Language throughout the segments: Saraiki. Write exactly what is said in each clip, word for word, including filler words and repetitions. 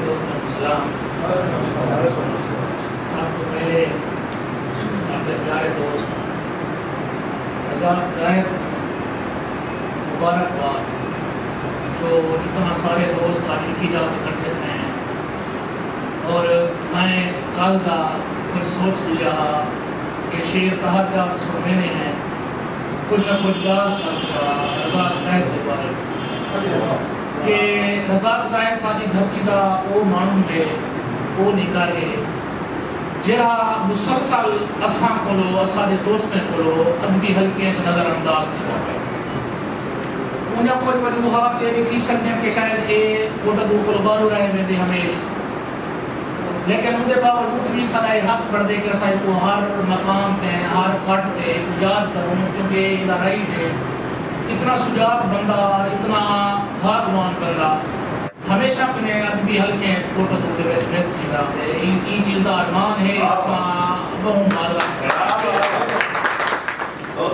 دوستوں کو سلام۔ سب تو پہلے اپنے پیارے دوست رضا زاہد مبارکباد، جو اتنا سارے دوست آج ایک ہی جگہ اکٹھے تھے ہیں۔ اور میں کل دا کچھ سوچ لیا کہ شعر تہجد سنوینے ہیں، کجھ نہ کجھ ڳالھ کر ٻٹھا رضا زاہد دے بارے، کہ رضا زاہد ساݙی دھرتی دا او ماݨو ہے، او نگر ہے، جیڑھا مسلسل اساں کولو، اساݙے دوستیں کولو ادبی حلقیں اچ نظر انداز تھیندا پئے۔ اونجھاں کجھ وجوہات اے وی تھی سڳدیاں کہ شاید اے کوٹدو کولو ٻاہروں رہ ویندے ہمیش، لیکن اوندے باوجود وی ساݙا اے حق بݨدے کہ اساں ایکوں ہر مقام تے، ہر کٹھ تے ایکوں یاد کروں، کیونکہ اے ایندا رائٹ ہے۔ اتنا سجاگ بندہ، اتنا بھاگوان بندہ ہمیشہ اپنے ادبی حلقیں اچ کوٹدو دے وچ مس تھیندا تے ایں ایں چیز دا ارمان ہے۔ اساں ٻہوں معذرت کریندے۔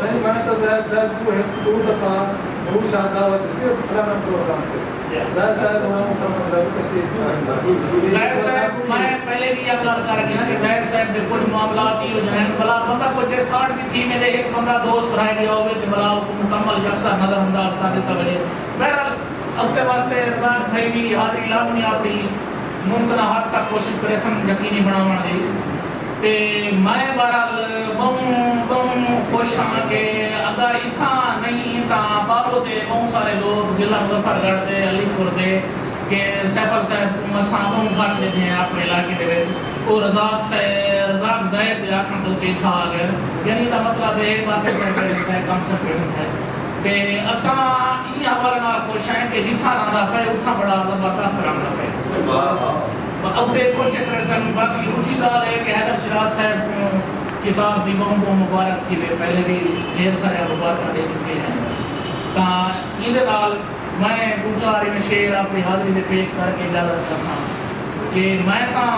سائیں، میں تاں زاہد صاحب کوں ہک ݙو دفعہ ٻہوں شاندار دعوت ݙتی ہے، فلانا پروگرام تے۔ زاہد صاحب ہوݨاں کوں تاں مطلب تشریف چاہیدا۔ زاہد صاحب، میں پہلے بھی یہ عرض کر گیا کہ زاہد صاحب دے کچھ معاملات ایہو جہے ہن، بھلا بندہ کوئی ڈسہارٹ بھی تھی ویندے، ہک بندہ دوست رہ ڳیا ہووے تے بھلا اوکوں مکمل یکساں نظر انداز کر ݙتا ونڄے۔ بہرحال، اڳتے واسطے رضا بھائی دی حاضری لازمی اپݨی ممکنہ حد تک کوشش کریسن یقینی بݨاوݨ دی۔ تے میں بہرحال ٻہوں، ٻہوں خوش ہاں کہ اگر اتھاں نہیں تاں ٻاہروں تے ٻہوں سارے لوگ ضلع مظفر گڑھ دے، علی پور دے، کہ سیفل صاحب کوں اساں ٻہوں گھٹ ݙیدھے ہیں اپݨے علاقے دے وچ۔ او رزاق صاحب، رزاق زاہد دے آکھݨ دے اتے اتھاں آ ڳئے۔ یعنی دا مطلب ہے، باقی صاحب دے کم سکھڑ ہے۔ تے اساں ایں حوالے نال خوش ہیں کہ جتھاں رہندا پئے، اتھاں بڑا زبردست رہندا پئے۔ واہ، واہ۔ اتے خوش ہیں سن۔ باقی ݙوجھی ڳالھ ہے کہ حیدر شیراز صاحب کوں کتاب دی ٻہوں ٻہوں مبارک تھیوے، پہلے بھی ڈھیر سارے مبارکاں ݙے چکے ہیں۔ تاں ایندے نال میں ݙو چار ایویں شعر اپݨی حاضری دے پیش کر کے اجازت چاہساں کہ میں تاں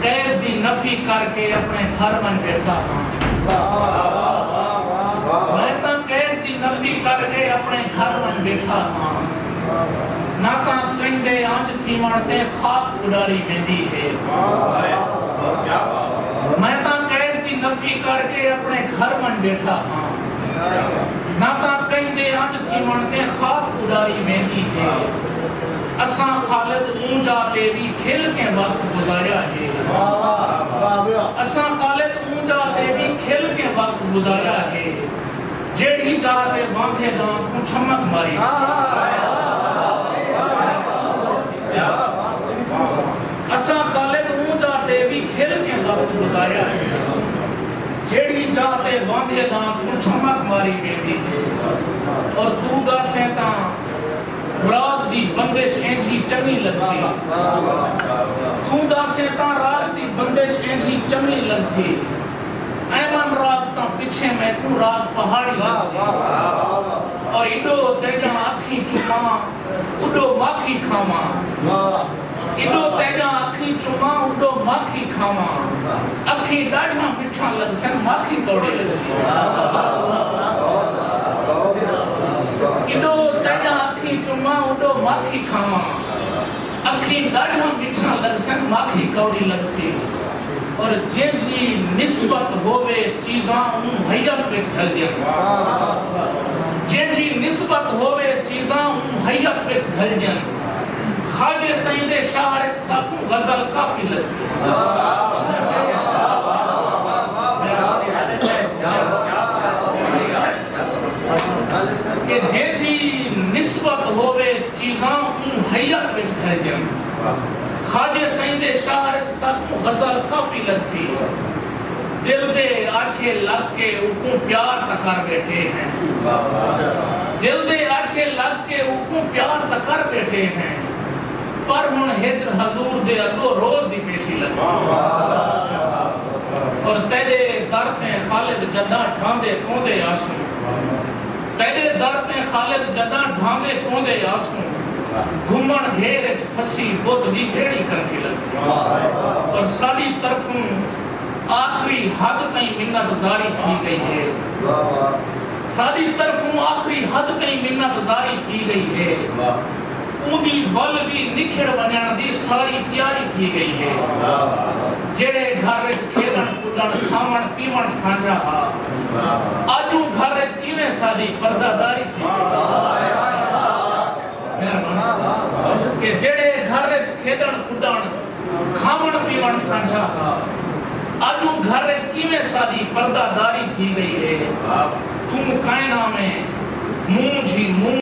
قیس دی نفی کر کے اپݨے گھر ونڄ ٻیٹھا ہاں۔ میں تاں قیس دی نفی کر کے اپݨے گھر ونڄ ٻیٹھا ہاں۔ نہ تاں کہیں دے انج تھیوݨ تے خاک اݙاری ویندی ہے۔ میں تاں قیس دی نفی کر کے اپݨے گھر ونڄ ٻیٹھا ہاں۔ نہ تاں کہیں دے انج تھیوݨ تے خاک اݙاری ویندی ہے۔ اساں خالد اوں جاہ تے وی کھل کے وقت گزاریا ہے۔ اساں خالد اوں جاہ تے وی کھل کے وقت گزاریا ہے۔ جیڑھی جاہ تے واندھے دانت کوں چھمک ماری۔ اساں خالد اوں جاہ تے وی کھل کے وقت گزاریا ہے۔ جیڑھی جاہ تے واندھے دانت کوں چھمک ماری ویندی ہے۔ اور توں ݙسیں تاں راڳ دی بندش اینجھی چنڳی لڳسی۔ توں ݙسیں تاں راڳ دی بندش اینجھی چنڳی لڳسی۔ ایمن راڳ تاں پچھے میکوں راڳ پہاڑی لڳسی۔ اور ایݙو تیݙاں اکھیں چماں، اݙو ماکھی کھاواں۔ ایݙو تیݙاں اکھیں چماں، اݙو ماکھی کھاواں۔ اکھیں ݙاڈھیاں مٹھیاں لڳسن، ماکھی کوڑی لڳسی۔ ایݙو تیݙاں اکھیں چماں، اݙو ماکھی کھاواں۔ اکھیں ݙاڈھیاں مٹھیاں لڳسن، ماکھی کوڑی لڳسی۔ اور جینجھی نسبت ہووے چیزاں، اوں ہیئت وچ ڈھلدین۔ جینجھی نسبت ہووے چیزاں، اوں ہیئت وچ ڈھلدین۔ خواجے سئیں دے شہر اچ ساکوں غزل کافی لڳسی۔ کہ جینجھی نسبت ہووے چیزاں، اوں ہیئت وچ ڈھلدین۔ خواجے سئیں دے شہر اچ ساکوں غزل کافی لڳسی۔ دل دے آکھے لڳ کے اوکوں پیار تاں کر ٻیٹھے ہیں۔ دل دے آکھے لڳ کے اوکوں پیار تاں کر ٻیٹھے ہیں۔ پر ہݨ ہجر حضور دے اڳوں روز دی پیشی لڳسی۔ اور تیݙے در تے خالد جݙاں ڈھاندے پوندے آسوں، تیݙے در تے خالد جݙاں ڈھاندے پوندے آسوں، گھمݨ گھیر اچ پھسی بت دی ٻیڑی کندھی لڳسی۔ اور ساݙی طرفوں آخری حد تئیں منت زاری تھی ڳئی ہے۔ ساݙی طرفوں آخری حد تئیں منت زاری تھی ڳئی ہے۔ اوندی ول وی نکھڑ ونڄݨ دی ساری تیاری تھی ڳئی ہے۔ جیڑھے گھر اچ کھیݙݨ کݙݨ کھاوݨ پیوݨ سانجھا ہا، اڄ اوں گھر اچ کیویں ساݙی پردہ داری تھی ڳئی ہے۔ کہ جیڑھے گھر اچ کھیݙݨ کݙݨ کھاوݨ پیوݨ سانجھا ہا، اڄ اوں گھر اچ کیویں ساݙی پردہ داری تھی ڳئی ہے۔ توں کائناویں مونجھ ہی مونجھ